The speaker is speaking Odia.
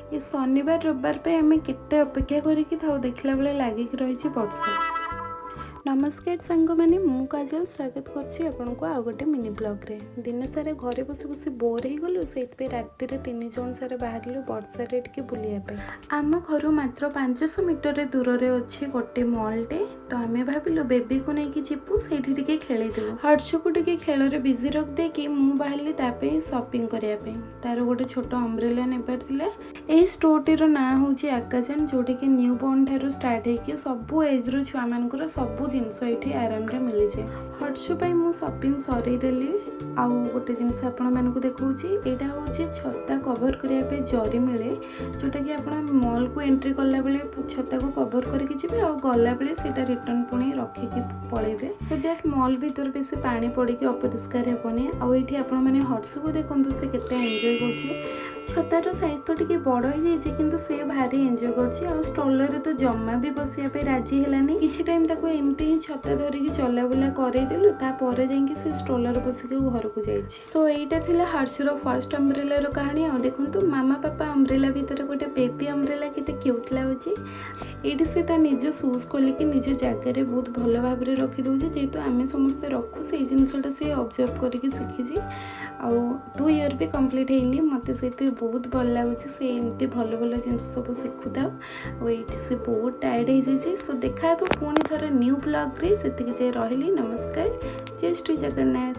ଏ ଶନିବାର ରବିବାର ପାଇଁ ଆମେ କେତେ ଅପେକ୍ଷା କରିକି ଥାଉ, ଦେଖିଲା ବେଳେ ଲାଗିକି ରହିଛି ବର୍ଷା। ନମସ୍କାର ସାଙ୍ଗମାନେ, ମୁଁ କାଜଲ, ସ୍ୱାଗତ କରୁଛି ଆପଣଙ୍କୁ ଆଉ ଗୋଟେ ମିନି ବ୍ଲଗ୍ରେ। ଦିନ ସାରା ଘରେ ବସି ବସି ବୋର୍ ହେଇଗଲୁ। ସେଇଥିପାଇଁ ରାତିରେ ତିନି ଜଣ ସାରା ବାହାରିଲୁ ବର୍ଷାରେ ଟିକେ ବୁଲିବା ପାଇଁ। ଆମ ଘରୁ ମାତ୍ର 500 ମିଟରରେ ଦୂରରେ ଅଛି ଗୋଟେ ମଲ୍ଟେ। ତ ଆମେ ଭାବିଲୁ ବେବିକୁ ନେଇକି ଯିବୁ, ସେଇଠି ଟିକେ ଖେଳେଇଦେବୁ। ହର୍ଷକୁ ଟିକେ ଖେଳରେ ବିଜି ରଖିଦେଇକି ମୁଁ ବାହାରିଲି ତା ପାଇଁ ସପିଂ କରିବା ପାଇଁ। ତାର ଗୋଟେ ଛୋଟ ଅମ୍ବ୍ରେଲା ନେବାର ଥିଲା। ଏହି ଷ୍ଟୋରଟିର ନାଁ ହେଉଛି ଆକାଜାନ, ଯେଉଁଠିକି ନ୍ୟୁ ବର୍ନ ଠାରୁ ଷ୍ଟାର୍ଟ ହେଇକି ସବୁ ଏଜ୍ର ଛୁଆମାନଙ୍କର ସବୁ ଜିନିଷ ଏଇଠି ଆରାମରେ ମିଳିଯାଏ। ହର୍ଷ ପାଇଁ ମୁଁ ସପିଂ ସରେଇଦେଲି। ଆଉ ଗୋଟେ ଜିନିଷ ଆପଣମାନଙ୍କୁ ଦେଖାଉଛି। ଏଇଟା ହେଉଛି ଛତା କଭର୍ କରିବା ପାଇଁ ଜରି ମିଳେ, ଯେଉଁଟାକି ଆପଣ ମଲ୍କୁ ଏଣ୍ଟ୍ରି କଲାବେଳେ ଛତାକୁ କଭର୍ କରିକି ଯିବେ ଆଉ ଗଲାବେଳେ ସେଇଟା ରିଟର୍ନ ପୁଣି ରଖିକି ପଳେଇବେ, ସୋ that mall ଭିତରେ ବେଶୀ ପାଣି ପଡ଼ିକି ଅପରିଷ୍କାର ହେବନି। ଆଉ ଏଇଠି ଆପଣମାନେ ହର୍ଷକୁ ଦେଖନ୍ତୁ, ସେ କେତେ ଏନ୍ଜୟ କରୁଛି। ଛତାର ସାଇଜ୍ ତ ଟିକେ ବଡ଼ ହେଇଯାଇଛି, କିନ୍ତୁ ସେ ଭାରି ଏନ୍ଜୟ କରୁଛି। ଆଉ ଷ୍ଟ୍ରଲରରେ ତ ଜମା ବି ବସିବା ପାଇଁ ରାଜି ହେଲାନି। କିଛି ଟାଇମ୍ ତାକୁ ଏମିତି ହିଁ ଛତା ଧରିକି ଚଲାବୁଲା କରେଇଦେଲୁ, ତାପରେ ଯାଇକି ସେ ଷ୍ଟ୍ରଲର ବସିକି ଘରକୁ ଯାଇଛି। ସୋ ଏଇଟା ଥିଲା ହର୍ଷର ଫାର୍ଷ୍ଟ ଅମ୍ବ୍ରେଲାର କାହାଣୀ। ଆଉ ଦେଖନ୍ତୁ, ମାମା ପାପା ଅମ୍ବ୍ରେଲା ଭିତରେ ଗୋଟେ ବେବି ଅମ୍ବ୍ରେଲା କେତେ କ୍ୟୁଟ୍ ଲାଗୁଛି। ଏଇଠି ସେ ତା ନିଜ ସୁଜ୍ ଖୋଲିକି ନିଜ ଜାଗାରେ ବହୁତ ଭଲ ଭାବରେ ରଖିଦେଉଛି। ଯେହେତୁ ଆମେ ସମସ୍ତେ ରଖୁ, ସେଇ ଜିନିଷଟା ସେ ଅବଜର୍ଭ କରିକି ଶିଖିଛି। ଆଉ 2 ଇୟର୍ ବି କମ୍ପ୍ଲିଟ୍ ହେଇନି। ମୋତେ ସେଇଥିପାଇଁ ବହୁତ ଭଲ ଲାଗୁଛି, ସେ ଏମିତି ଭଲ ଭଲ ଜିନିଷ ସବୁ ଶିଖୁଥାଉ। ଆଉ ଏଇଠି ସେ ବହୁତ ଟାୟାର୍ଡ଼ ହେଇଯାଇଛି। ସୋ ଦେଖା ହେବ ପୁଣି ଥରେ ନ୍ୟୁ ବ୍ଲଗ୍ରେ। ସେତିକି ଯାଏ ରହିଲି। ନମସ୍କାର, ଜୟ ଶ୍ରୀ ଜଗନ୍ନାଥ।